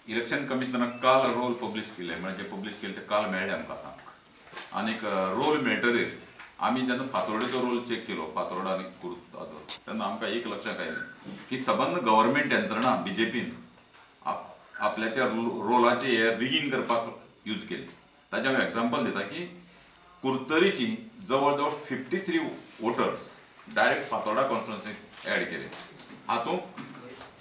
Election कमिशनरान काल role publish केले, म्हणजे पब्लिश केले ते काल मेळ्ळे आमकां आतां. आनीक रोल मेळटरीर आमी जेन्ना फातोर्डेचो रोल चॅक केलो, फातोर्डा आनी कुर्ताचो, तेन्ना आमकां एक लक्षांत आयलें की सबंद गव्हर्मेंट यंत्रणा बीजेपीन आपल्या त्या रोलाचे हे रिगींग करपाक यूज केले. ताचें हांव एग्जाम्पल दिता की कुर्तरीची जवळ जवळ 53 वोटर्स डायरेक्ट फातोर्डा कॉन्स्टिट्युन्सीक एड केले. हातूंत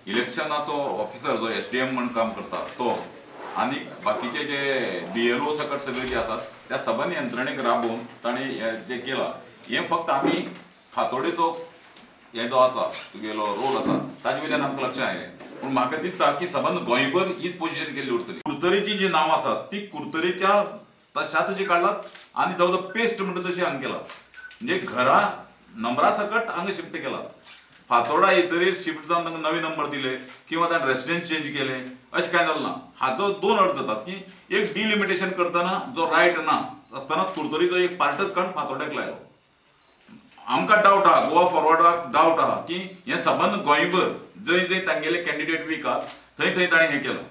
इलेक्शनाचो ऑफिसर जो SDM म्हण काम करता तो आनी बाकीचे जे BLO सकट सगळे जे आसात त्या सबंद यंत्रणेक राबोवन ताणें हें जें केलां हें फक्त आमी फातोडेचो हे जो आसा तुगेलो रोल आसा ताजे वयल्यान आमकां लक्षांत आयलें. पूण म्हाका दिसता की सबंद गोंयभर हीच पोजिशन केल्ली उरतली. कुर्तरीची जी नांवां आसात ती कुर्तरीच्या तशा तशी काडलात आनी जवळ जवळ पेस्ट म्हणटा तशी हांगा केला, म्हणजे घरा नंबरा सकट हांगा शिफ्ट केला. फातोर्डा येतरीर शिफ्ट जावन तांकां नवे नंबर दिले किंवा ताणें रेसिडेंस चेंज केले अशें कांय जालें ना. हाचो दोन अर्थ जातात की एक डिलिमिटेशन करतना जो रायट ना आसतना कुर्तरीचो एक पार्टच काडून फातोर्ड्याक लायलो. आमकां डावट आहा, गोवा फॉरवर्डाक डावट आहा की हें सबंद गोंयभर जंय जंय तांगेले कॅन्डिडेट वीक आहात थंय थंय ताणें हें केलां.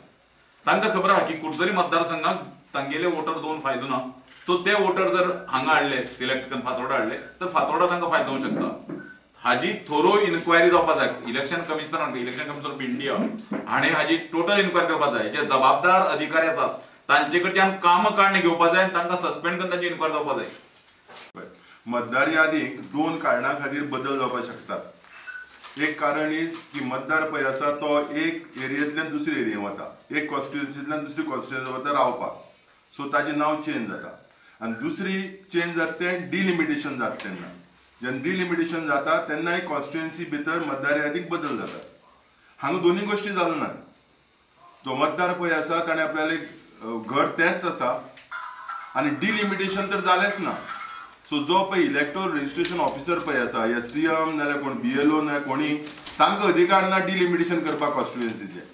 तांकां खबर आहा की कुर्तरी मतदारसंघाक तांगेले वोटर दोन फायदो ना, सो ते वोटर जर हांगा हाडले सिलेक्ट करून फातोर्डा हाडले तर फातोर्डा तांकां फायदो जावंक शकता. हाजी थोरो इन्क्वायरी जावपा जाय. Election commissioner, election commissioner of India हाणें हाजी टोटल इन्क्वायरी करपाक जाय. जे जबाबदार अधिकारी आसात तांचे कडच्यान काम काडून घेवपा जाय आनी तांकां सस्पेंड करून तांची इन्क्वायरी जावपा जाय. मतदार यादीक दोन कारणां खातीर बदल जावपाक शकतात. एक कारण is की मतदार पळय आसा तो एक एरियेंतल्यान दुसरी एरियेंत वता, एक कॉन्स्टिट्युन्सींतल्यान दुसरी कॉन्स्टिट्युन्सी वता रावपाक, सो ताजें नांव चेंज जाता. आनी दुसरी चेंज जाता तें डिलिमिटेशन जाता. तेन्ना जेन्ना डिलिमिटेशन जाता तेन्ना एक कॉन्स्टिट्युन्सी भितर मतदार यादीक बदल जाता. हांगा दोनूय गोश्टी जाल्यो नात. तो मतदार पळय आसा ताणें आपल्याले घर तेंच आसा आनी डिलिमिटेशन तर जालेंच ना. सो जो पळय इलेक्टोरल रजिस्ट्रेशन ऑफिसर पळय आसा, SDM नाल्यार कोण BLO नाल्यार कोणी, तांकां अधिकार ना डिलिमिटेशन करपाक कॉन्स्टिट्युन्सीचें.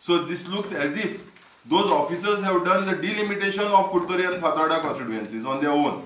So this looks as if those officers have done the delimitation of Curtorim and Fatorda constituencies on their own.